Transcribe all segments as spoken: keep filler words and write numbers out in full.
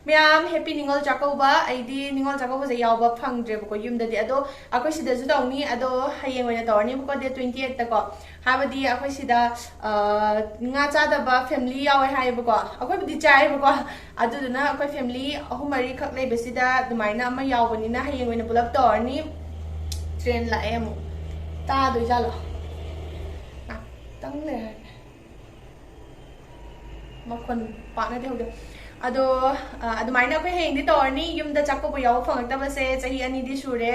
ꯃꯌꯥꯝ, ꯍꯦꯄꯤ ꯅꯤꯉꯣꯜ ꯆꯥꯛꯀꯧꯕ꯫ ꯑꯩꯗꯤ ꯅꯤꯉꯣꯜ ꯆꯥꯛꯀꯧꯕꯁꯦ ꯌꯥꯎꯕ ꯐꯪꯗ꯭ꯔꯦꯕꯀꯣ ꯌꯨꯝꯗꯗꯤ, ꯑꯗꯣ ꯑꯩꯈꯣꯏ ꯁꯤꯗꯁꯨ ꯇꯧꯅꯤ꯫ ꯑꯗꯣ ꯍꯌꯦꯡ ꯑꯣꯏꯅ ꯇꯧꯔꯅꯤꯕꯀꯣ, ꯗꯦꯠ ꯇ꯭ꯋꯦꯟꯇꯤ ꯑꯩꯠꯇꯀꯣ꯫ ꯍꯥꯏꯕꯗꯤ ꯑꯩꯈꯣꯏ ꯁꯤꯗ ꯉꯥ ꯆꯥꯗꯕ ꯐꯦꯃꯤꯂꯤ ꯌꯥꯎꯋꯦ ꯍꯥꯏꯌꯦꯕꯀꯣ꯫ ꯑꯩꯈꯣꯏꯕꯨꯗꯤ ꯆꯥꯏꯌꯦꯕꯀꯣ, ꯑꯗꯨꯗꯨꯅ ꯑꯩꯈꯣꯏ ꯐꯦꯃꯤꯂꯤ ꯑꯍꯨꯝ ꯃꯔꯤꯈꯛ ꯂꯩꯕꯁꯤꯗ ꯑꯗꯨꯃꯥꯏꯅ ꯑꯃ ꯌꯥꯎꯕꯅꯤꯅ ꯍꯌꯦꯡ ꯑꯣꯏꯅ ꯄꯨꯂꯞ ꯇꯧꯔꯅꯤ꯫ ꯇ꯭ꯔꯦꯟ ꯂꯥꯛꯑꯦ ꯑꯃꯨꯛ꯫ ꯇꯥꯗꯣꯏꯖꯥꯠꯂꯣ? ꯉꯥꯛꯇꯪ ꯂꯩꯔꯒꯦ꯫ ꯃꯈꯣꯟ ꯄꯥꯛꯅꯗꯤ ꯍꯧꯗꯦ꯫ ꯑꯗꯣ ꯑꯗꯨꯃꯥꯏꯅ ꯑꯩꯈꯣꯏ ꯍꯌꯦꯡꯗꯤ ꯇꯧꯔꯅꯤ꯫ ꯌꯨꯝꯗ ꯆꯥꯛꯀꯧꯕ ꯌꯥꯎꯕ ꯐꯪꯉꯛꯇꯕꯁꯦ ꯆꯍꯤ ꯑꯅꯤꯗꯤ ꯁꯨꯔꯦ꯫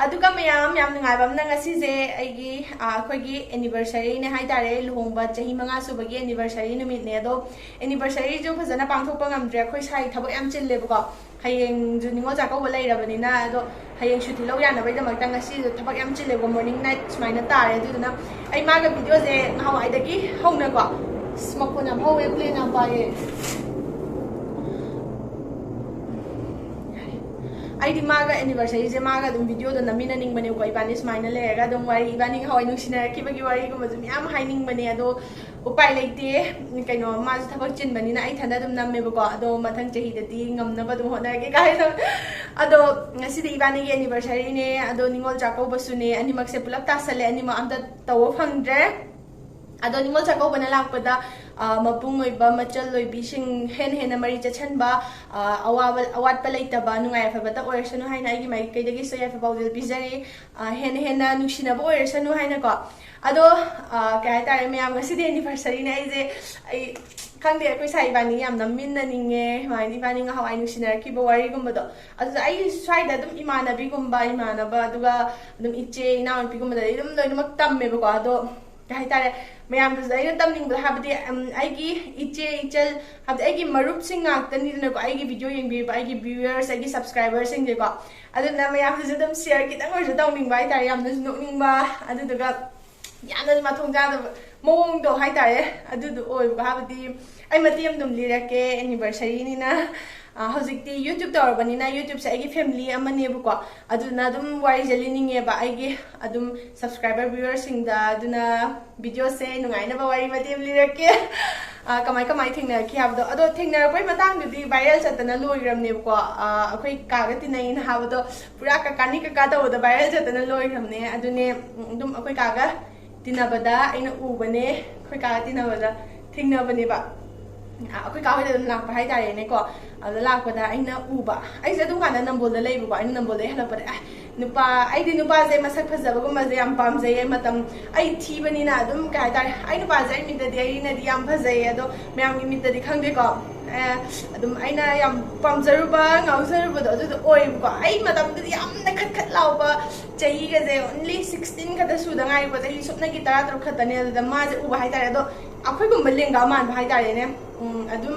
ꯑꯗꯨꯒ ꯃꯌꯥꯝ, ꯌꯥꯝ ꯅꯨꯡꯉꯥꯏꯕ ꯑꯃꯅ ꯉꯁꯤꯁꯦ ꯑꯩꯒꯤ ꯑꯩꯈꯣꯏꯒꯤ ꯑꯦꯅꯤꯚꯔꯁꯔꯤꯅꯦ ꯍꯥꯏꯇꯥꯔꯦ꯫ ꯂꯨꯍꯣꯡꯕ ꯆꯍꯤ ꯃꯉꯥ ꯁꯨꯕꯒꯤ ꯑꯦꯅꯤꯚꯔꯁꯔꯤ ꯅꯨꯃꯤꯠꯅꯦ꯫ ꯑꯗꯣ ꯑꯦꯅꯤꯚꯔꯁꯔꯤꯁꯨ ꯐꯖꯅ ꯄꯥꯡꯊꯣꯛꯄ ꯉꯝꯗ꯭ꯔꯦ, ꯑꯩꯈꯣꯏ ꯁꯥꯏ ꯊꯕꯛ ꯌꯥꯝ ꯆꯤꯜꯂꯦꯕꯀꯣ꯫ ꯍꯌꯦꯡꯁꯨ ꯅꯤꯉꯣꯜ ꯆꯥꯛꯀꯧꯕ ꯂꯩꯔꯕꯅꯤꯅ, ꯑꯗꯣ ꯍꯌꯦꯡ ꯁꯨꯇꯤ ꯂꯧ ꯌꯥꯅꯕꯒꯤꯗꯃꯛꯇ ꯉꯁꯤꯗꯣ ꯊꯕꯛ ꯌꯥꯝ ꯆꯤꯜꯂꯦꯕꯀꯣ, ꯃꯣꯔꯅꯤꯡ ꯅꯥꯏꯠ ꯁꯨꯃꯥꯏꯅ ꯇꯥꯔꯦ꯫ ꯑꯗꯨꯗꯨꯅ ꯑꯩ ꯃꯥꯒ ꯚꯤꯗꯤꯑꯣꯁꯦ ꯉꯍꯥꯟꯋꯥꯏꯗꯒꯤ ꯍꯧꯅꯀꯣ꯫ ꯑꯁ, ꯃꯈꯣꯟ ꯌꯥꯝ ꯍꯧꯋꯦ, ꯄ꯭ꯂꯦꯟ ꯌꯥꯝ ꯄꯥꯏꯌꯦ꯫ ꯑꯩꯗꯤ ꯃꯥꯒ ꯑꯦꯅꯤꯚꯔꯁꯔꯤꯁꯦ ꯃꯥꯒ ꯑꯗꯨꯝ ꯚꯤꯗꯤꯑꯣꯗꯣ ꯅꯝꯃꯤꯟꯅꯅꯤꯡꯕꯅꯦꯕꯀꯣ꯫ ꯏꯕꯥꯅꯤ ꯁꯨꯃꯥꯏꯅ ꯂꯩꯔꯒ ꯑꯗꯨꯝ ꯋꯥꯔꯤ, ꯏꯕꯥꯅꯤ ꯉꯍꯥꯟꯋꯥꯏ ꯅꯨꯡꯁꯤꯅꯔꯛꯈꯤꯕꯒꯤ ꯋꯥꯔꯤꯒꯨꯝꯕꯁꯨ ꯃꯌꯥꯝ ꯍꯥꯏꯅꯤꯡꯕꯅꯦ꯫ ꯑꯗꯣ ꯎꯄꯥꯏ ꯂꯩꯇꯦ, ꯀꯩꯅꯣ, ꯃꯥꯁꯨ ꯊꯕꯛ ꯆꯤꯟꯕꯅꯤꯅ ꯑꯩ ꯏꯊꯟꯗ ꯑꯗꯨꯝ ꯅꯝꯃꯦꯕꯀꯣ꯫ ꯑꯗꯣ ꯃꯊꯪ ꯆꯍꯤꯗꯗꯤ ꯉꯝꯅꯕ ꯑꯗꯨꯝ ꯍꯣꯠꯅꯔꯒꯦ ꯀꯥꯏꯅ꯫ ꯑꯗꯣ ꯉꯁꯤꯗꯤ ꯏꯕꯥꯅꯤꯒꯤ ꯑꯦꯅꯤꯚꯔꯁꯔꯤꯅꯦ꯫ ꯑꯗꯣ ꯅꯤꯉꯣꯜ ꯆꯥꯛꯀꯧꯕꯁꯨꯅꯦ, ꯑꯅꯤꯃꯛꯁꯦ ꯄꯨꯂꯞ ꯇꯥꯁꯜꯂꯦ, ꯑꯅꯤꯃꯛ ꯑꯝꯇ ꯇꯧꯕ ꯐꯪꯗ꯭ꯔꯦ꯫ ꯑꯗꯣ ꯅꯤꯉꯣꯜ ꯆꯥꯛꯀꯧꯕꯅ ꯂꯥꯛꯄꯗ, ꯑ, ꯃꯄꯨꯡ ꯑꯣꯏꯕ ꯃꯆꯜ ꯑꯣꯏꯕꯤꯁꯤꯡ ꯍꯦꯟꯅ ꯍꯦꯟꯅ ꯃꯔꯤ ꯆꯠꯁꯟꯕ, ꯑ, ꯑꯋꯥꯕ, ꯑꯋꯥꯠꯄ ꯂꯩꯇꯕ, ꯅꯨꯡꯉꯥꯏ ꯌꯥꯏꯐꯕꯇ ꯑꯣꯏꯔꯁꯅꯨ ꯍꯥꯏꯅ ꯑꯩꯒꯤ ꯃꯥꯏꯀꯩꯗꯒꯤꯁꯨ ꯌꯥꯏꯐ ꯄꯥꯎꯖꯦꯜ ꯄꯤꯖꯔꯤ꯫ ꯑ, ꯍꯦꯟꯅ ꯍꯦꯟꯅ ꯅꯨꯡꯁꯤꯅꯕ ꯑꯣꯏꯔꯁꯅꯨ ꯍꯥꯏꯅꯀꯣ꯫ ꯑꯗꯣ, ꯑ, ꯀꯩ ꯍꯥꯏꯇꯥꯔꯦ, ꯃꯌꯥꯝ, ꯉꯁꯤꯗꯤ ꯑꯦꯅꯤꯚꯔꯁꯔꯤꯅꯦ꯫ ꯑꯩꯁꯦ, ꯑꯩ ꯈꯪꯗꯦ, ꯑꯩꯈꯣꯏ ꯁꯥꯏ ꯏꯕꯥꯅꯤ ꯌꯥꯝ ꯅꯝꯃꯤꯟꯅꯅꯤꯡꯉꯦ, ꯁꯨꯃꯥꯏꯅ ꯏꯕꯥꯅꯤ ꯉꯍꯥꯟꯋꯥꯏ ꯅꯨꯡꯁꯤꯅꯔꯛꯈꯤꯕ ꯋꯥꯔꯤꯒꯨꯝꯕꯗꯣ꯫ ꯑꯗꯨꯗ ꯑꯩ ꯁ꯭ꯋꯥꯏꯗ ꯑꯗꯨꯝ ꯏꯃꯥꯟꯅꯕꯤꯒꯨꯝꯕ, ꯏꯃꯥꯟꯅꯕ, ꯑꯗꯨꯒ ꯑꯗꯨꯝ ꯏꯆꯦ ꯏꯅꯥꯎꯅꯨꯄꯤꯒꯨꯝꯕꯗꯗꯤ ꯑꯗꯨꯝ ꯂꯣꯏꯅꯃꯛ ꯇꯝꯃꯦꯕꯀꯣ꯫ ꯑꯗꯣ ꯀꯩ ꯍꯥꯏꯇꯥꯔꯦ, ꯃꯌꯥꯝꯗꯁꯨ ꯑꯩꯅ ꯇꯝꯅꯤꯡꯕꯗ, ꯍꯥꯏꯕꯗꯤ, ꯎꯝ, ꯑꯩꯒꯤ ꯏꯆꯦ ꯏꯆꯜ, ꯍꯥꯏꯕꯗꯤ ꯑꯩꯒꯤ ꯃꯔꯨꯞꯁꯤꯡ ꯉꯥꯛꯇꯅꯤꯗꯅꯀꯣ, ꯑꯩꯒꯤ ꯚꯤꯗꯤꯑꯣ ꯌꯦꯡꯕꯤꯕ, ꯑꯩꯒꯤ ꯚ꯭ꯌꯨꯋꯔꯁ, ꯑꯩꯒꯤ ꯁꯕꯁꯀ꯭ꯔꯥꯏꯕꯔꯁꯤꯡꯁꯦꯀꯣ꯫ ꯑꯗꯨꯅ ꯃꯌꯥꯝꯗꯁꯨ ꯑꯗꯨꯝ ꯁꯤꯌꯔ ꯈꯤꯇꯪ ꯑꯣꯏꯔꯁꯨ ꯇꯧꯅꯤꯡꯕ ꯍꯥꯏꯇꯥꯔꯦ, ꯌꯥꯝꯅꯁꯨ ꯅꯣꯛꯅꯤꯡꯕ, ꯑꯗꯨꯗꯨꯒ ꯌꯥꯝꯅꯁꯨ ꯃꯊꯣꯡ ꯆꯥꯗꯕ ꯃꯑꯣꯡꯗꯣ ꯍꯥꯏꯇꯥꯔꯦ, ꯑꯗꯨꯗꯣ ꯑꯣꯏꯕ꯫ ꯍꯥꯏꯕꯗꯤ ꯑꯩ ꯃꯇꯦꯛ ꯑꯃ ꯑꯗꯨꯝ ꯂꯤꯔꯛꯀꯦ, anniversary ꯅꯤꯅ꯫ ꯑ, ꯍꯧꯖꯤꯛꯇꯤ YouTube ꯇꯧꯔꯕꯅꯤꯅ, YouTube ꯁꯦ ꯑꯩꯒꯤ family ꯑꯃꯅꯦꯕꯀꯣ, ꯑꯗꯨꯗꯨꯅ ꯑꯗꯨꯝ ꯋꯥꯔꯤꯁꯦ ꯂꯤꯅꯤꯡꯉꯦꯕ ꯑꯩꯒꯤ ꯑꯗꯨꯝ subscriber viewer ꯁꯤꯡꯗ꯫ ꯑꯗꯨꯅ video ꯁꯦ ꯅꯨꯡꯉꯥꯏꯅꯕ ꯋꯥꯔꯤ ꯃꯇꯦꯛ ꯑꯃ ꯂꯤꯔꯛꯀꯦ꯫ ꯑ, ꯀꯃꯥꯏ ꯀꯃꯥꯏ ꯊꯦꯡꯅꯔꯛꯈꯤ ꯍꯥꯏꯕꯗꯣ꯫ ꯑꯗꯣ ꯊꯦꯡꯅꯔꯛꯄꯩ ꯃꯇꯥꯡꯗꯨꯗꯤ viral ꯆꯠꯇꯅ ꯂꯣꯏꯈ꯭ꯔꯕꯅꯦꯕꯀꯣ꯫ ꯑ, ꯑꯩꯈꯣꯏ ꯀꯥꯒ ꯇꯤꯟꯅꯩꯅ ꯍꯥꯏꯕꯗꯣ ꯄꯨꯔꯥ ꯀꯀꯥꯅꯤ ꯀꯀꯥ ꯇꯧꯕꯗ viral ꯆꯠꯇꯅ ꯂꯣꯏꯈ꯭ꯔꯕꯅꯦ꯫ ꯑꯗꯨꯅꯦ, ꯎꯝ, ꯑꯗꯨꯝ ꯑꯩꯈꯣꯏ ꯀꯥꯒ ꯇꯤꯟꯅꯕꯗ ꯑꯩꯅ ꯎꯕꯅꯦ, ꯑꯩꯈꯣꯏ ꯀꯥꯒ ꯇꯤꯟꯅꯕꯗ ꯊꯦꯡꯅꯕꯅꯦꯕ꯫ ꯑ, ꯑꯩꯈꯣꯏ ꯀꯥ ꯍꯣꯏꯗ ꯑꯗꯨꯝ ꯂꯥꯛꯄ ꯍꯥꯏꯇꯥꯔꯦꯅꯦꯀꯣ꯫ ꯑꯗꯨꯗ ꯂꯥꯛꯄꯗ ꯑꯩꯅ ꯎꯕ, ꯑꯩꯁꯦ ꯑꯗꯨꯝ ꯀꯥꯟꯗ ꯅꯝꯕꯣꯜꯗ ꯂꯩꯕꯀꯣ, ꯑꯩꯅ ꯅꯝꯕꯣꯜꯗꯒꯤ ꯍꯜꯂꯛꯄꯗ, ꯑꯦ, ꯅꯨꯄꯥ, ꯑꯩꯗꯤ ꯅꯨꯄꯥꯁꯦ ꯃꯁꯛ ꯐꯖꯕꯒꯨꯝꯕꯁꯦ ꯌꯥꯝ ꯄꯥꯝꯖꯩꯌꯦ꯫ ꯃꯇꯝ, ꯑꯩ ꯊꯤꯕꯅꯤꯅ ꯑꯗꯨꯝ ꯀꯩ ꯍꯥꯏꯇꯥꯔꯦ, ꯑꯩ ꯅꯨꯄꯥꯁꯦ ꯑꯩ ꯃꯤꯠꯇꯗꯤ, ꯑꯩꯅꯗꯤ ꯌꯥꯝ ꯐꯖꯩꯌꯦ, ꯑꯗꯣ ꯃꯌꯥꯝꯒꯤ ꯃꯤꯠꯇꯗꯤ ꯈꯪꯗꯦꯀꯣ꯫ ꯑꯦ, ꯑꯗꯨꯝ ꯑꯩꯅ ꯌꯥꯝ ꯄꯥꯝꯖꯔꯨꯕ, ꯉꯥꯎꯖꯔꯨꯕꯗꯣ ꯑꯗꯨꯗꯣ ꯑꯣꯏꯌꯦꯕꯀꯣ꯫ ꯑꯩ ꯃꯇꯝꯗꯨꯗꯤ ꯌꯥꯝꯅ ꯈꯠ ꯈꯠ ꯂꯥꯎꯕ, ꯆꯍꯤꯒꯁꯦ only sixteen ꯈꯛꯇ ꯁꯨꯗ ꯉꯥꯏꯔꯤꯕ, ꯆꯍꯤ ꯁꯨꯞꯅꯒꯤ ꯇꯔꯥ ꯇꯔꯨꯛ ꯈꯛꯇꯅꯦ꯫ ꯑꯗꯨꯗ ꯃꯥꯁꯦ ꯎꯕ ꯍꯥꯏꯇꯥꯔꯦ꯫ ꯑꯗꯣ ꯑꯩꯈꯣꯏꯒꯨꯝꯕ ꯂꯦꯡꯒꯥ ꯃꯥꯟꯕ ꯍꯥꯏꯇꯥꯔꯦꯅꯦ꯫ ꯎꯝ, ꯑꯗꯨꯝ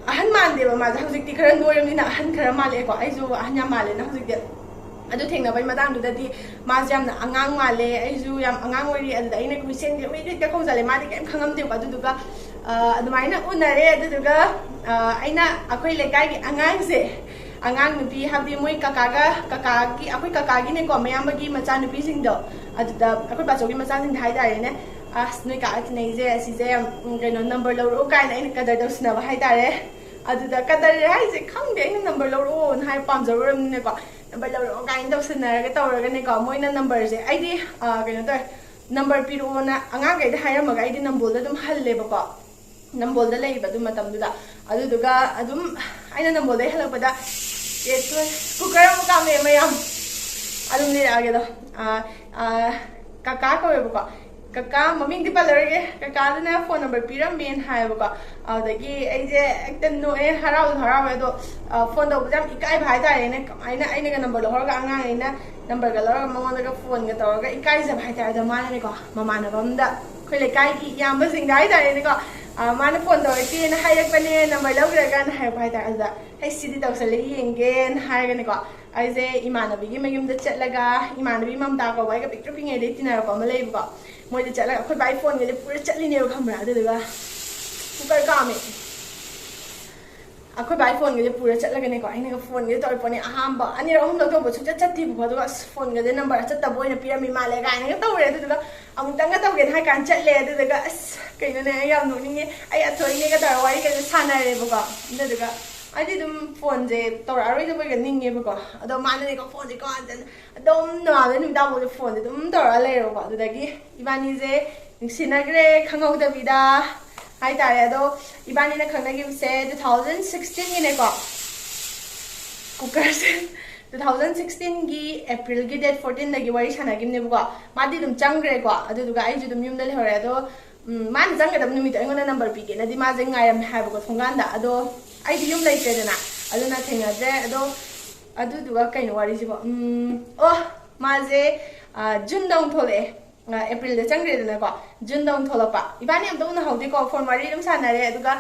ꯑꯍꯟ ꯃꯥꯟꯗꯦꯕ ꯃꯥꯁꯦ꯫ ꯍꯧꯖꯤꯛꯇꯤ ꯈꯔ ꯅꯣꯏꯔꯕꯅꯤꯅ ꯑꯍꯟ ꯈꯔ ꯃꯥꯜꯂꯛꯑꯦꯀꯣ꯫ ꯑꯩꯁꯨ ꯑꯍꯟ ꯌꯥꯝ ꯃꯥꯜꯂꯦꯅ ꯍꯧꯖꯤꯛꯇꯤ꯫ ꯑꯗꯨ ꯊꯦꯡꯅꯕꯩ ꯃꯇꯥꯡꯗꯨꯗꯗꯤ ꯃꯥꯁꯦ ꯌꯥꯝꯅ ꯑꯉꯥꯡ ꯃꯥꯜꯂꯦ, ꯑꯩꯁꯨ ꯌꯥꯝ ꯑꯉꯥꯡ ꯑꯣꯏꯔꯤ꯫ ꯑꯗꯨꯗ ꯑꯩꯅ ꯃꯤꯡꯁꯦꯟꯁꯦ ꯍꯨꯏ ꯍꯦꯛꯇ ꯈꯣꯡꯖꯜꯂꯦ, ꯃꯥꯗꯤ ꯀꯩꯝ ꯈꯪꯉꯝꯗꯦꯕ꯫ ꯑꯗꯨꯗꯨꯒ, ꯑ, ꯑꯗꯨꯃꯥꯏꯅ ꯎꯅꯔꯦ꯫ ꯑꯗꯨꯗꯨꯒ, ꯑ, ꯑꯩꯅ ꯑꯩꯈꯣꯏ ꯂꯩꯀꯥꯏꯒꯤ ꯑꯉꯥꯡꯁꯦ, ꯑꯉꯥꯡ ꯅꯨꯄꯤ, ꯍꯥꯏꯕꯗꯤ ꯃꯣꯏ ꯀꯀꯥꯒ, ꯀꯀꯥꯒꯤ, ꯑꯩꯈꯣꯏ ꯀꯀꯥꯒꯤꯅꯦꯀꯣ, ꯃꯌꯥꯝꯕꯒꯤ ꯃꯆꯥꯅꯨꯄꯤꯁꯤꯡꯗꯣ, ꯑꯗꯨꯗ ꯑꯩꯈꯣꯏ ꯕꯥꯆꯧꯒꯤ ꯃꯆꯥꯁꯤꯡꯗ ꯍꯥꯏꯇꯥꯔꯦꯅꯦ, "ꯑꯁ, ꯅꯣꯏ ꯀꯥꯒ ꯇꯤꯟꯅꯩꯁꯦ, ꯑꯁꯤꯁꯦ, ꯎꯝ, ꯀꯩꯅꯣ, number ꯂꯧꯔꯛꯑꯣ" ꯀꯥꯏꯅ ꯑꯩꯅ ꯀꯗꯔ ꯇꯧꯁꯤꯟꯅꯕ ꯍꯥꯏꯇꯥꯔꯦ꯫ ꯑꯗꯨꯗ ꯀꯗꯔ ꯍꯥꯏꯁꯦ ꯈꯪꯗꯦ, ꯑꯩꯅ number ꯂꯧꯔꯛꯑꯣꯅ ꯍꯥꯏ, ꯄꯥꯝꯖꯔꯨꯔꯕꯅꯤꯅꯀꯣ, "number ꯂꯧꯔꯛꯑꯣ" ꯀꯥꯏꯅ ꯇꯧꯁꯤꯟꯅꯔꯒ ꯇꯧꯔꯒꯅꯦꯀꯣ, ꯃꯣꯏꯅ numberꯁꯦ, ꯑꯩꯗꯤ, ꯑ, ꯀꯩꯅꯣ ꯇꯧꯋꯦ, number ꯄꯤꯔꯛꯑꯣꯅ ꯑꯉꯥꯡꯈꯩꯗ ꯍꯥꯏꯔꯝꯃꯒ ꯑꯩꯗꯤ ꯅꯝꯕꯣꯜꯗ ꯑꯗꯨꯝ ꯍꯜꯂꯦꯕꯀꯣ꯫ ꯅꯝꯕꯣꯜꯗ ꯂꯩꯕ ꯑꯗꯨ ꯃꯇꯝꯗꯨꯗ꯫ ꯑꯗꯨꯗꯨꯒ ꯑꯗꯨꯝ ꯑꯩꯅ ꯅꯝꯕꯣꯜꯗꯩ ꯍꯜꯂꯛꯄꯗ, ꯑꯦ, ꯁꯣꯏ, cooker ꯑꯃꯨꯛ ꯀꯥꯝꯃꯛꯑꯦ ꯃꯌꯥꯝ꯫ ꯑꯗꯨꯝ ꯂꯤꯔꯛꯑꯒꯦꯗꯣ꯫ ꯑ, ꯑ, ꯀꯀꯥ ꯀꯧꯋꯦꯕꯀꯣ꯫ ꯀꯀꯥ, ꯃꯃꯤꯡꯗꯤ ꯄꯜꯂꯔꯣꯏꯒꯦ, ꯀꯀꯥꯗꯨꯅ phone number ꯄꯤꯔꯝꯃꯦꯅ ꯍꯥꯏꯌꯦꯕꯀꯣ꯫ ꯑꯗꯨꯗꯒꯤ ꯑꯩꯁꯦ ꯍꯦꯛꯇ ꯅꯣꯛꯑꯦ, ꯍꯔꯥꯎꯁꯨ ꯍꯔꯥꯎꯋꯦ, ꯑꯗꯣ, ꯑ, phone ꯇꯧꯕꯁꯦ ꯌꯥꯝ ꯏꯀꯥꯏꯕ ꯍꯥꯏꯇꯥꯔꯦꯅꯦ꯫ ꯀꯃꯥꯏꯅ ꯑꯩꯅꯒ number ꯂꯧꯍꯧꯔꯒ ꯑꯉꯥꯡꯈꯩꯅ numberꯒ ꯂꯧꯔꯒ ꯃꯉꯣꯟꯗꯒ phoneꯒ ꯇꯧꯔꯒ ꯏꯀꯥꯏꯖꯕ ꯍꯥꯏꯇꯥꯔꯦ꯫ ꯑꯗꯣ ꯃꯥꯅꯅꯦꯀꯣ, ꯃꯃꯥꯟꯅꯕ ꯑꯃꯗ, ꯑꯩꯈꯣꯏ ꯂꯩꯀꯥꯏꯒꯤ ꯏꯌꯥꯝꯕꯁꯤꯡꯗ ꯍꯥꯏꯇꯥꯔꯦꯅꯦꯀꯣ, ꯑ, ꯃꯥꯅ phone ꯇꯧꯔꯛꯀꯦꯅ ꯍꯥꯏꯔꯛꯄꯅꯦ, number ꯂꯧꯈ꯭ꯔꯒꯅ ꯍꯥꯏꯔꯛꯄ ꯍꯥꯏꯇꯥꯔꯦ꯫ ꯑꯗꯨꯗ, "ꯍꯩ, ꯁꯤꯗꯤ ꯇꯧꯁꯜꯂꯦ, ꯌꯦꯡꯒꯦꯅ" ꯍꯥꯏꯔꯒꯅꯦꯀꯣ, ꯑꯩꯁꯦ ꯏꯃꯥꯟꯅꯕꯤꯒꯤ ꯃꯌꯨꯝꯗ ꯆꯠꯂꯒ, ꯏꯃꯥꯟꯅꯕꯤ ꯃꯝꯇꯥ ꯀꯧꯕ, ꯑꯩꯒ ꯄꯤꯛꯇ꯭ꯔꯨ ꯄꯤꯛꯉꯩꯗꯩ ꯇꯤꯟꯅꯔꯛꯄ ꯑꯃ ꯂꯩꯌꯦꯕꯀꯣ꯫ ꯃꯣꯏꯗ ꯆꯠꯂꯒ ꯑꯩꯈꯣꯏ ꯕꯥꯏ ꯐꯣꯟꯒꯁꯦ ꯄꯨꯔ ꯆꯠꯂꯤꯅꯦꯕ, ꯈꯪꯕ꯭ꯔꯥ? ꯑꯗꯨꯗꯨꯒ ꯀꯨꯀꯔ ꯀꯥꯝꯃꯦ꯫ ꯑꯩꯈꯣꯏ ꯕꯥꯏ ꯐꯣꯟꯒꯁꯦ ꯄꯨꯔ ꯆꯠꯂꯒꯅꯦꯀꯣ, ꯑꯩꯅꯒ ꯐꯣꯟꯒꯁꯦ ꯇꯧꯔꯛꯄꯅꯦ꯫ ꯑꯍꯥꯟꯕ ꯑꯅꯤꯔꯛ ꯑꯍꯨꯝꯂꯛ ꯇꯧꯕ ꯁꯨꯡꯆꯠ ꯆꯠꯇꯦꯕꯀꯣ꯫ ꯑꯗꯨꯒ ꯑꯁ, ꯐꯣꯟꯒꯁꯦ ꯅꯝꯕꯔ ꯑꯆꯠꯇꯕ ꯑꯣꯏꯅ ꯄꯤꯔꯝꯃꯤ ꯃꯥꯜꯂꯦ ꯀꯥꯏꯅꯒ ꯇꯧꯔꯦ꯫ ꯑꯗꯨꯗꯨꯒ ꯑꯃꯨꯛꯇꯪꯒ ꯇꯧꯒꯦꯅ ꯍꯥꯏ ꯀꯥꯟꯗ ꯆꯠꯂꯦ꯫ ꯑꯗꯨꯗꯨꯒ ꯑꯁ, ꯀꯩꯅꯣꯅꯦ, ꯑꯩ ꯌꯥꯝ ꯅꯣꯛꯅꯤꯡꯉꯦ꯫ ꯑꯩ ꯑꯊꯣꯏꯅꯦꯒ ꯇꯧꯔ ꯋꯥꯔꯤꯒꯁꯦ ꯁꯥꯟꯅꯔꯦꯕꯀꯣ꯫ ꯑꯗꯨꯗꯨꯒ ꯑꯩꯗꯤ ꯑꯗꯨꯝ ꯐꯣꯟꯁꯦ ꯇꯧꯔꯛꯑꯔꯣꯏꯗꯕꯣꯏꯒ ꯅꯤꯡꯉꯦꯕꯀꯣ꯫ ꯑꯗꯣ ꯃꯥꯅꯅꯦꯀꯣ, ꯐꯣꯟꯁꯦꯀꯣ ꯑꯗꯨꯝ ꯅꯣꯡꯉꯥꯟꯕꯗꯩ ꯅꯨꯃꯤꯠ ꯇꯥꯕꯧꯁꯦ ꯐꯣꯟꯁꯦ ꯑꯗꯨꯝ ꯇꯧꯔꯛꯑ ꯂꯩꯔꯦꯕꯀꯣ꯫ ꯑꯗꯨꯗꯒꯤ ꯏꯕꯥꯅꯤꯁꯦ ꯅꯨꯡꯁꯤꯅꯈ꯭ꯔꯦ ꯈꯪꯍꯧꯗꯕꯤꯗ ꯍꯥꯏꯇꯥꯔꯦ꯫ ꯑꯗꯣ ꯏꯕꯥꯅꯤꯅ ꯈꯪꯅꯈꯤꯕꯁꯦ two thousand sixteen ꯒꯤꯅꯦꯀꯣ꯫ ꯀꯨꯀꯔꯁꯦ two thousand sixteen ꯒꯤ April ꯒꯤ date fourteen ꯗꯒꯤ ꯋꯥꯔꯤ ꯁꯥꯟꯅꯈꯤꯕꯅꯦꯕꯀꯣ꯫ ꯃꯥꯗꯤ ꯑꯗꯨꯝ ꯆꯪꯈ꯭ꯔꯦꯀꯣ꯫ ꯑꯗꯨꯗꯨꯒ ꯑꯩꯁꯨ ꯑꯗꯨꯝ ꯌꯨꯝꯗ ꯂꯩꯍꯧꯔꯦ꯫ ꯑꯗꯣ ꯎꯝ, ꯃꯥꯅ ꯆꯪꯒꯗꯕ ꯅꯨꯃꯤꯠꯇꯣ ꯑꯩꯉꯣꯟꯗ ꯅꯝꯕꯔ ꯄꯤꯒꯦꯅꯗꯤ ꯃꯥꯁꯦ ꯉꯥꯏꯔꯝꯃꯦ ꯍꯥꯏꯕꯀꯣ, ꯊꯣꯡꯒꯥꯟꯗ꯫ ꯑꯗꯣ ꯑꯩꯗꯤ ꯌꯨꯝ ꯂꯩꯇ꯭ꯔꯦꯗꯅ, ꯑꯗꯨꯅ ꯊꯦꯡꯅꯗ꯭ꯔꯦ꯫ ꯑꯗꯣ ꯑꯗꯨꯗꯨꯒ ꯀꯩꯅꯣ ꯋꯥꯔꯤꯁꯤꯕꯣ? ꯎꯝ, ꯑꯣ, ꯃꯥꯁꯦ, ꯑ, ꯖꯨꯟꯗ ꯑꯃꯨꯛ ꯊꯣꯛꯂꯛꯑꯦ꯫ ꯑ, April ꯗ ꯆꯪꯈ꯭ꯔꯦꯗꯅꯀꯣ, ꯖꯨꯟꯗ ꯑꯃꯨꯛ ꯊꯣꯛꯂꯛꯄ꯫ ꯏꯕꯥꯅꯤ ꯑꯝꯇ ꯎꯅꯍꯧꯗꯦꯀꯣ, ꯐꯣꯟ ꯋꯥꯔꯤ ꯑꯗꯨꯝ ꯁꯥꯟꯅꯔꯦ꯫ ꯑꯗꯨꯒ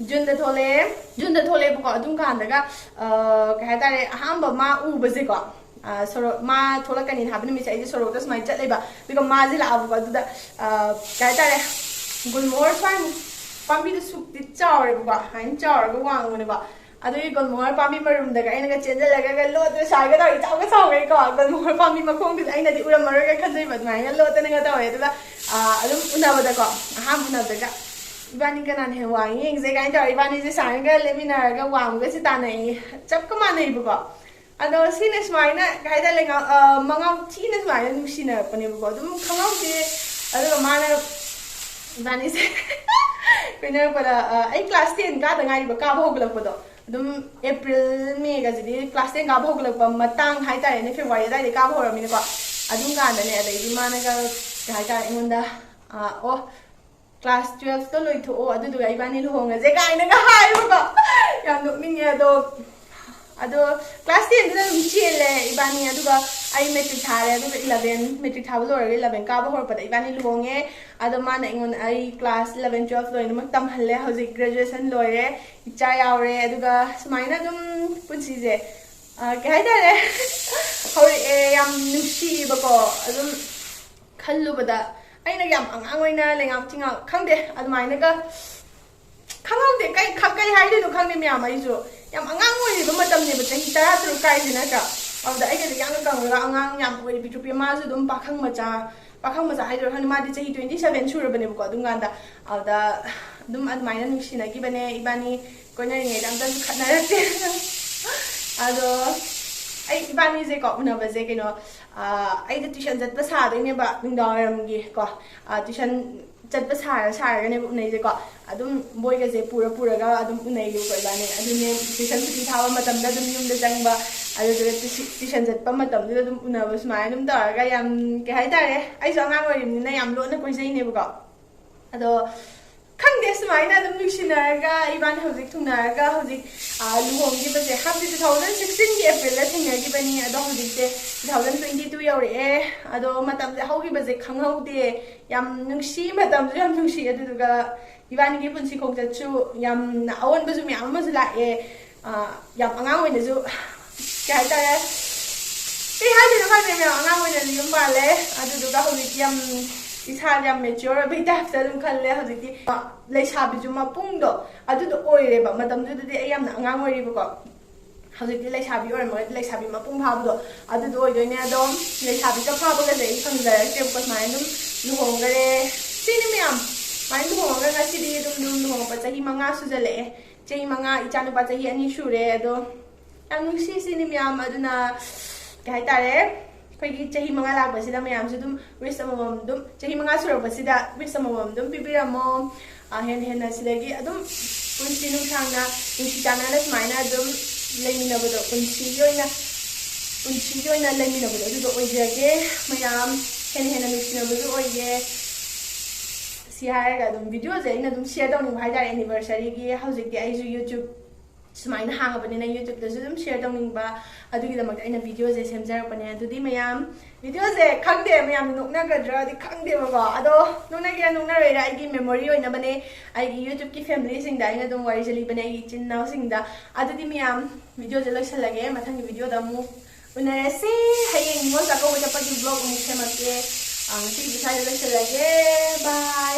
ꯖꯨꯟꯗ ꯊꯣꯛꯂꯛꯑꯦ꯫ ꯖꯨꯟꯗ ꯊꯣꯛꯂꯛꯑꯦꯕꯀꯣ꯫ ꯑꯗꯨꯝ ꯀꯥꯟꯗꯒ, ꯑ, ꯀꯩ ꯍꯥꯏꯇꯥꯔꯦ, ꯑꯍꯥꯟꯕ ꯃꯥ ꯎꯕꯁꯦꯀꯣ, ꯑ, ꯁꯣꯔꯣꯛ, ꯃꯥ ꯊꯣꯛꯂꯛꯀꯅꯤꯅ ꯍꯥꯏꯕ ꯅꯨꯃꯤꯠꯁꯦ ꯑꯩꯁꯦ ꯁꯣꯔꯣꯛꯇ ꯁꯨꯃꯥꯏꯅ ꯆꯠꯂꯦꯕ꯫ ꯑꯗꯨꯒ ꯃꯥꯁꯦ ꯂꯥꯛꯑꯕꯀꯣ꯫ ꯑꯗꯨꯗ, ꯑ, ꯀꯩ ꯍꯥꯏꯇꯥꯔꯦ, ꯒꯨꯜꯃꯣꯍꯣꯔ ꯁ꯭ꯋꯥꯏꯃꯨꯛ, ꯄꯥꯝꯕꯤꯗꯨ ꯁꯨꯛꯇꯤ ꯆꯥꯎꯔꯦꯕꯀꯣ, ꯁꯨꯃꯥꯏꯅ ꯆꯥꯎꯔꯒ ꯋꯥꯡꯕꯅꯦꯕ꯫ ꯑꯗꯨꯒꯤ ꯒꯨꯜꯃꯣꯍꯣꯔ ꯄꯥꯝꯕꯤ ꯃꯔꯨꯝꯗꯒ ꯑꯩꯅꯒ ꯆꯦꯟꯁꯤꯜꯂꯒ ꯂꯣꯠꯇꯅ ꯁ꯭ꯋꯥꯏꯒ ꯇꯧꯔꯤ, ꯆꯥꯎꯒ ꯆꯥꯎꯋꯦꯀꯣ꯫ ꯒꯨꯜꯃꯣꯍꯣꯔ ꯄꯥꯝꯕꯤ ꯃꯈꯣꯡꯗꯨꯗꯤ ꯑꯩꯅꯗꯤ ꯎꯔꯝꯃꯔꯣꯏꯒ ꯈꯟꯖꯩꯕ, ꯑꯗꯨꯃꯥꯏꯅ ꯂꯣꯠꯇꯅꯒ ꯇꯧꯋꯦ꯫ ꯑꯗꯨꯒ, ꯑ, ꯑꯗꯨꯝ ꯎꯅꯕꯗꯀꯣ, ꯑꯍꯥꯟꯕ ꯎꯅꯕꯗꯒ ꯏꯕꯥꯅꯤ ꯀꯅꯥꯅ ꯍꯦꯟꯅ ꯋꯥꯡꯉꯤ ꯌꯦꯡꯁꯦ ꯀꯥꯏꯅ ꯇꯧꯔ ꯏꯕꯥꯅꯤꯁꯦ ꯁꯨꯃꯥꯏꯅꯒ ꯂꯦꯞꯃꯤꯟꯅꯔꯒ ꯋꯥꯡꯕꯒꯁꯦ ꯇꯥꯟꯅꯩꯌꯦ꯫ ꯆꯞꯀ ꯃꯥꯟꯅꯩꯕꯀꯣ꯫ ꯑꯗꯣ ꯁꯤꯅ ꯁꯨꯃꯥꯏꯅ, ꯀꯩ ꯍꯥꯏꯇꯥꯔꯦ, ꯉꯥ-, ꯑ, ꯃꯉꯥꯎ ꯊꯤꯅ ꯁꯨꯃꯥꯏꯅ ꯅꯨꯡꯁꯤꯅꯔꯛꯄꯅꯦꯕꯀꯣ꯫ ꯑꯗꯨꯝ ꯈꯪꯍꯧꯗꯦ꯫ ꯑꯗꯨꯒ ꯃꯥꯅ ꯏꯕꯥꯅꯤꯁꯦ ꯀꯣꯏꯅꯔꯛꯄꯗ, ꯑ, ꯑꯩ class ten ꯀꯥꯗ ꯉꯥꯏꯔꯤꯕ, ꯀꯥꯕ ꯍꯧꯒꯠꯂꯛꯄꯗꯣ꯫ ꯑꯗꯨꯝ April, May ꯒꯁꯤꯗꯤ class ten ꯀꯥꯕ ꯍꯧꯒꯠꯂꯛꯄ ꯃꯇꯥꯡ ꯍꯥꯏꯇꯥꯔꯦꯅꯦ, February ꯑꯗꯥꯏꯗꯩ ꯀꯥꯕ ꯍꯧꯔꯝꯃꯤꯅꯀꯣ꯫ ꯑꯗꯨꯝ ꯀꯥꯟꯗꯅꯦ, ꯑꯗꯩꯗꯤ ꯃꯥꯅꯒ, ꯀꯩ ꯍꯥꯏꯇꯥꯔꯦ, ꯑꯩꯉꯣꯟꯗ, ꯑ, "ꯑꯣ, class twelve ꯇꯣ ꯂꯣꯏꯊꯣꯛꯑꯣ, ꯑꯗꯨꯗꯨꯒ ꯏꯕꯥꯅꯤ ꯂꯨꯍꯣꯡꯉꯁꯦ" ꯀꯥꯏꯅꯒ ꯍꯥꯏꯌꯦꯕꯀꯣ꯫ ꯌꯥꯝ ꯅꯣꯛꯅꯤꯡꯉꯦ꯫ ꯑꯗꯣ, ꯑꯗꯣ class ten ꯗꯨꯗ ꯑꯗꯨꯝ ꯆꯦꯜꯂꯦ ꯏꯕꯥꯅꯤ꯫ ꯑꯗꯨꯒ ꯑꯩ matric ꯊꯥꯔꯦ, ꯑꯗꯨꯒ eleven, matric ꯊꯥꯕ ꯂꯣꯏꯔꯒ eleven ꯀꯥꯕ ꯍꯧꯔꯛꯄꯗ ꯏꯕꯥꯅꯤ ꯂꯨꯍꯣꯡꯉꯦ꯫ ꯑꯗꯣ ꯃꯥꯅ ꯑꯩꯉꯣꯟꯗ, ꯑꯩ class eleven, twelve ꯂꯣꯏꯅꯃꯛ ꯇꯝꯍꯜꯂꯦ꯫ ꯍꯧꯖꯤꯛ graduation ꯂꯣꯏꯔꯦ, ꯏꯆꯥ ꯌꯥꯎꯔꯦ꯫ ꯑꯗꯨꯒ ꯁꯨꯃꯥꯏꯅ ꯑꯗꯨꯝ ꯄꯨꯟꯁꯤꯁꯦ, ꯑ, ꯀꯩ ꯍꯥꯏꯇꯥꯔꯦ, ꯍꯧꯔꯛꯑꯦ꯫ ꯌꯥꯝ ꯅꯨꯡꯁꯤꯕꯀꯣ꯫ ꯑꯗꯨꯝ ꯈꯜꯂꯨꯕꯗ ꯑꯩꯅ ꯌꯥꯝ ꯑꯉꯥꯡ ꯑꯣꯏꯅ ꯂꯩꯉꯥꯛ ꯊꯤꯉꯥꯛ ꯈꯪꯗꯦ, ꯑꯗꯨꯃꯥꯏꯅꯒ ꯈꯪꯍꯧꯗꯦ꯫ ꯀꯩ ꯈ- ꯀꯩ ꯍꯥꯏꯗꯣꯏꯅꯣ ꯈꯪꯗꯦ ꯃꯌꯥꯝ꯫ ꯑꯩꯁꯨ ꯌꯥꯝ ꯑꯉꯥꯡ ꯑꯣꯏꯔꯤꯕ ꯃꯇꯝꯅꯦꯕ, ꯆꯍꯤ ꯇꯔꯥ ꯇꯔꯨꯛ ꯀꯥꯏꯁꯦ ꯅꯠꯇ꯭ꯔꯥ? ꯑꯗꯨꯗ ꯑꯩꯒꯗꯤ ꯌꯥꯝꯅ ꯀꯪꯉꯒ ꯑꯉꯥꯡ ꯌꯥꯝ ꯑꯣꯏꯔꯤꯕ ꯄꯤꯛꯇ꯭ꯔꯨ ꯄꯤꯛꯑꯦ꯫ ꯃꯥꯁꯨ ꯑꯗꯨꯝ ꯄꯥꯈꯪ ꯃꯆꯥ, ꯄꯥꯈꯪ ꯃꯆꯥ ꯍꯥꯏꯗꯣꯏꯔꯥ ꯈꯪꯗꯦ, ꯃꯥꯗꯤ ꯆꯍꯤ twenty seven ꯁꯨꯔꯕꯅꯦꯕꯀꯣ ꯑꯗꯨꯝ ꯀꯥꯟꯗ꯫ ꯑꯗꯨꯗ ꯑꯗꯨꯝ ꯑꯗꯨꯃꯥꯏꯅ ꯅꯨꯡꯁꯤꯅꯈꯤꯕꯅꯦ ꯏꯕꯥꯅꯤ꯫ ꯀꯣꯏꯅꯔꯤꯉꯩꯗ ꯑꯝꯇꯁꯨ ꯈꯠꯅꯔꯛꯇꯦ꯫ ꯑꯗꯣ ꯑꯩ ꯏꯕꯥꯅꯤꯁꯦꯀꯣ ꯎꯅꯕꯁꯦ ꯀꯩꯅꯣ, ꯑꯩꯗ ꯇ꯭ꯌꯨꯁꯟ ꯆꯠꯄ ꯁꯥꯗꯣꯏꯅꯦꯕ ꯅꯨꯡꯗꯥꯡꯋꯥꯏꯔꯝꯒꯤ ꯀꯣ꯫ ꯇ꯭ꯌꯨꯁꯟ ꯆꯠꯄ ꯁꯥꯔ ꯁꯥꯔꯒꯅꯦꯕ ꯎꯅꯩꯁꯦꯀꯣ꯫ ꯑꯗꯨꯝ ꯕꯣꯏꯒꯁꯦ ꯄꯨꯔ ꯄꯨꯔꯒ ꯑꯗꯨꯝ ꯎꯅꯩꯌꯦꯕꯀꯣ ꯏꯕꯥꯅꯤ꯫ ꯑꯗꯨꯅꯦ ꯇ꯭ꯌꯨꯁꯟ ꯁꯨꯇꯤ ꯊꯥꯕ ꯃꯇꯝꯗ ꯑꯗꯨꯝ ꯌꯨꯝꯗ ꯆꯪꯕ, ꯑꯗꯨꯗꯨꯒ ꯇ꯭ꯌꯨꯁꯟ ꯆꯠꯄ ꯃꯇꯝꯗꯨꯗ ꯑꯗꯨꯝ ꯎꯅꯕ, ꯁꯨꯃꯥꯏꯅ ꯑꯗꯨꯝ ꯇꯧꯔꯒ ꯌꯥꯝ, ꯀꯩ ꯍꯥꯏꯇꯥꯔꯦ, ꯑꯩꯁꯨ ꯑꯉꯥꯡ ꯑꯣꯏꯔꯤꯕꯅꯤꯅ ꯌꯥꯝ ꯂꯣꯟꯅ ꯀꯣꯏꯖꯩꯅꯦꯕꯀꯣ꯫ ꯑꯗꯣ ꯈꯪꯗꯦ, ꯁꯨꯃꯥꯏꯅ ꯑꯗꯨꯝ ꯅꯨꯡꯁꯤꯅꯔꯒ ꯏꯕꯥꯅꯤ ꯍꯧꯖꯤꯛ ꯊꯨꯡꯅꯔꯒ ꯍꯧꯖꯤꯛ ꯂꯨꯍꯣꯡꯈꯤꯕꯁꯦ ꯍꯥꯏꯕꯗꯤ two thousand sixteen ꯒꯤ April ꯗ ꯊꯦꯡꯅꯈꯤꯕꯅꯤ꯫ ꯑꯗꯣ ꯍꯧꯖꯤꯛꯁꯦ two thousand twenty two ꯌꯧꯔꯛꯑꯦ꯫ ꯑꯗꯣ ꯃꯇꯝꯁꯦ ꯍꯧꯈꯤꯕꯁꯦ ꯈꯪꯍꯧꯗꯦ꯫ ꯌꯥꯝ ꯅꯨꯡꯁꯤ, ꯃꯇꯝꯁꯨ ꯌꯥꯝ ꯅꯨꯡꯁꯤ꯫ ꯑꯗꯨꯗꯨꯒ ꯏꯕꯥꯅꯤꯒꯤ ꯄꯨꯟꯁꯤ ꯈꯣꯡꯆꯠꯁꯨ ꯌꯥꯝꯅ ꯑꯑꯣꯟꯕꯁꯨ ꯃꯌꯥꯝ ꯑꯃꯁꯨ ꯂꯥꯛꯑꯦ꯫ ꯌꯥꯝ ꯑꯉꯥꯡ ꯑꯣꯏꯅꯁꯨ, ꯀꯩ ꯍꯥꯏꯇꯥꯔꯦ, ꯀꯩ ꯍꯥꯏꯗꯣꯏꯅꯣ ꯈꯪꯗꯦ ꯃꯌꯥꯝ꯫ ꯑꯉꯥꯡ ꯑꯣꯏꯅꯁꯨ ꯌꯨꯝ ꯄꯥꯜꯂꯦ꯫ ꯑꯗꯨꯗꯨꯒ ꯍꯧꯖꯤꯛꯇꯤ ꯌꯥꯝ ꯏꯁꯥ ꯌꯥꯝ mature ꯑꯣꯏꯕꯩ type ꯇ ꯑꯗꯨꯝ ꯈꯜꯂꯦ꯫ ꯍꯧꯖꯤꯛꯇꯤ ꯂꯩꯁꯥꯕꯤꯁꯨ ꯃꯄꯨꯡꯗꯣ ꯑꯗꯨꯗꯣ ꯑꯣꯏꯔꯦꯕ꯫ ꯃꯇꯝꯗꯨꯗꯗꯤ ꯑꯩ ꯌꯥꯝꯅ ꯑꯉꯥꯡ ꯑꯣꯏꯔꯤꯕꯀꯣ꯫ ꯍꯧꯖꯤꯛꯇꯤ ꯂꯩꯁꯥꯕꯤ ꯑꯣꯏꯔꯝꯃꯒꯗꯤ ꯂꯩꯁꯥꯕꯤ ꯃꯄꯨꯡ ꯐꯥꯕꯗꯣ ꯑꯗꯨꯗꯣ ꯑꯣꯏꯗꯣꯏꯅꯦ꯫ ꯑꯗꯣ ꯂꯩꯁꯥꯕꯤꯒ ꯐꯥꯕꯒꯁꯦ ꯑꯩ ꯐꯪꯖꯔꯛꯇꯦꯕꯀꯣ꯫ ꯁꯨꯃꯥꯏꯅ ꯑꯗꯨꯝ ꯂꯨꯍꯣꯡꯈꯔꯦ꯫ ꯁꯤꯅꯤ ꯃꯌꯥꯝ꯫ ꯁꯨꯃꯥꯏꯅ ꯂꯨꯍꯣꯡꯉꯒ ꯉꯁꯤꯗꯤ ꯑꯗꯨꯝ ꯑꯗꯨꯝ ꯂꯨꯍꯣꯡꯉꯛꯄ ꯆꯍꯤ ꯃꯉꯥ ꯁꯨꯖꯜꯂꯛꯑꯦ꯫ ꯆꯍꯤ ꯃꯉꯥ, ꯏꯆꯥꯅꯨꯄꯥ ꯆꯍꯤ ꯑꯅꯤ ꯁꯨꯔꯦ꯫ ꯑꯗꯣ ꯌꯥꯝ ꯅꯨꯡꯁꯤ ꯁꯤꯅꯤ ꯃꯌꯥꯝ꯫ ꯑꯗꯨꯅ ꯀꯩ ꯍꯥꯏꯇꯥꯔꯦ, ꯑꯩꯈꯣꯏꯒꯤ ꯆꯍꯤ ꯃꯉꯥ ꯂꯥꯛꯄꯁꯤꯗ ꯃꯌꯥꯝꯁꯨ ꯑꯗꯨꯝ wish ꯑꯃꯃꯝ ꯑꯗꯨꯝ, ꯆꯍꯤ ꯃꯉꯥ ꯁꯨꯔꯛꯄꯁꯤꯗ wish ꯑꯃꯃꯝ ꯑꯗꯨꯝ ꯄꯤꯕꯤꯔꯝꯃꯣ꯫ ꯍꯦꯟꯅ ꯍꯦꯟꯅ ꯁꯤꯗꯒꯤ ꯑꯗꯨꯝ ꯄꯨꯟꯁꯤ ꯅꯨꯡꯁꯥꯡꯅ ꯅꯨꯡꯁꯤ ꯆꯥꯟꯅꯅ ꯁꯨꯃꯥꯏꯅ ꯑꯗꯨꯝ ꯂꯩꯃꯤꯟꯅꯕꯗꯣ, ꯄꯨꯟꯁꯤꯒꯤ ꯑꯣꯏꯅ ꯄꯨꯟꯁꯤꯒꯤ ꯑꯣꯏꯅ ꯂꯩꯃꯤꯟꯅꯕꯗꯣ ꯑꯗꯨꯗꯣ ꯑꯣꯏꯖꯒꯦ꯫ ꯃꯌꯥꯝ ꯍꯦꯟꯅ ꯍꯦꯟꯅ ꯅꯨꯡꯁꯤꯅꯕꯗꯨ ꯑꯣꯏꯒꯦ꯫ ꯁꯤ ꯍꯥꯏꯔꯒ ꯑꯗꯨꯝ video ꯁꯦ ꯑꯩꯅ ꯑꯗꯨꯝ share ꯇꯧꯅꯤꯡꯕ ꯍꯥꯏꯇꯥꯔꯦ, anniversary ꯒꯤ꯫ ꯍꯧꯖꯤꯛꯇꯤ ꯑꯩꯁꯨ YouTube ꯁꯨꯃꯥꯏꯅ ꯍꯥꯡꯉꯕꯅꯤꯅ YouTube ꯇꯁꯨ ꯑꯗꯨꯝ share ꯇꯧꯅꯤꯡꯕ, ꯑꯗꯨꯒꯤꯗꯃꯛꯇ ꯑꯩꯅ video ꯁꯦ ꯁꯦꯝꯖꯔꯛꯄꯅꯦ꯫ ꯑꯗꯨꯗꯤ ꯃꯌꯥꯝ, video ꯁꯦ ꯈꯪꯗꯦ ꯃꯌꯥꯝꯅ ꯅꯣꯛꯅꯒꯗ꯭ꯔꯥꯗꯤ ꯈꯪꯗꯦꯕꯀꯣ, ꯑꯗꯣ ꯅꯣꯛꯅꯒꯦꯔꯥ ꯅꯣꯛꯅꯔꯣꯏꯔꯥ ꯑꯩꯒꯤ memory ꯑꯣꯏꯅꯕꯅꯦ꯫ ꯑꯩꯒꯤ YouTube ꯀꯤ family ꯁꯤꯡꯗ ꯑꯩꯅ ꯑꯗꯨꯝ ꯋꯥꯔꯤꯁꯦ ꯂꯤꯕꯅꯦ, ꯑꯩꯒꯤ ꯏꯆꯤꯟ ꯏꯅꯥꯎꯁꯤꯡꯗ꯫ ꯑꯗꯨꯗꯤ ꯃꯌꯥꯝ, video ꯁꯦ ꯂꯣꯏꯁꯤꯜꯂꯒꯦ꯫ ꯃꯊꯪꯒꯤ video ꯗ ꯑꯃꯨꯛ ꯎꯅꯔꯁꯤ꯫ ꯍꯌꯦꯡ ꯅꯤꯉꯣꯜ ꯆꯥꯛꯀꯧꯕ ꯆꯠꯄꯒꯤ vlog ꯑꯃꯨꯛ ꯁꯦꯝꯃꯛꯀꯦ꯫ ꯉꯁꯤꯒꯤꯗꯤ ꯁ꯭ꯋꯥꯏꯗ ꯂꯣꯏꯁꯤꯜꯂꯒꯦ꯫ ꯕꯥꯏ꯫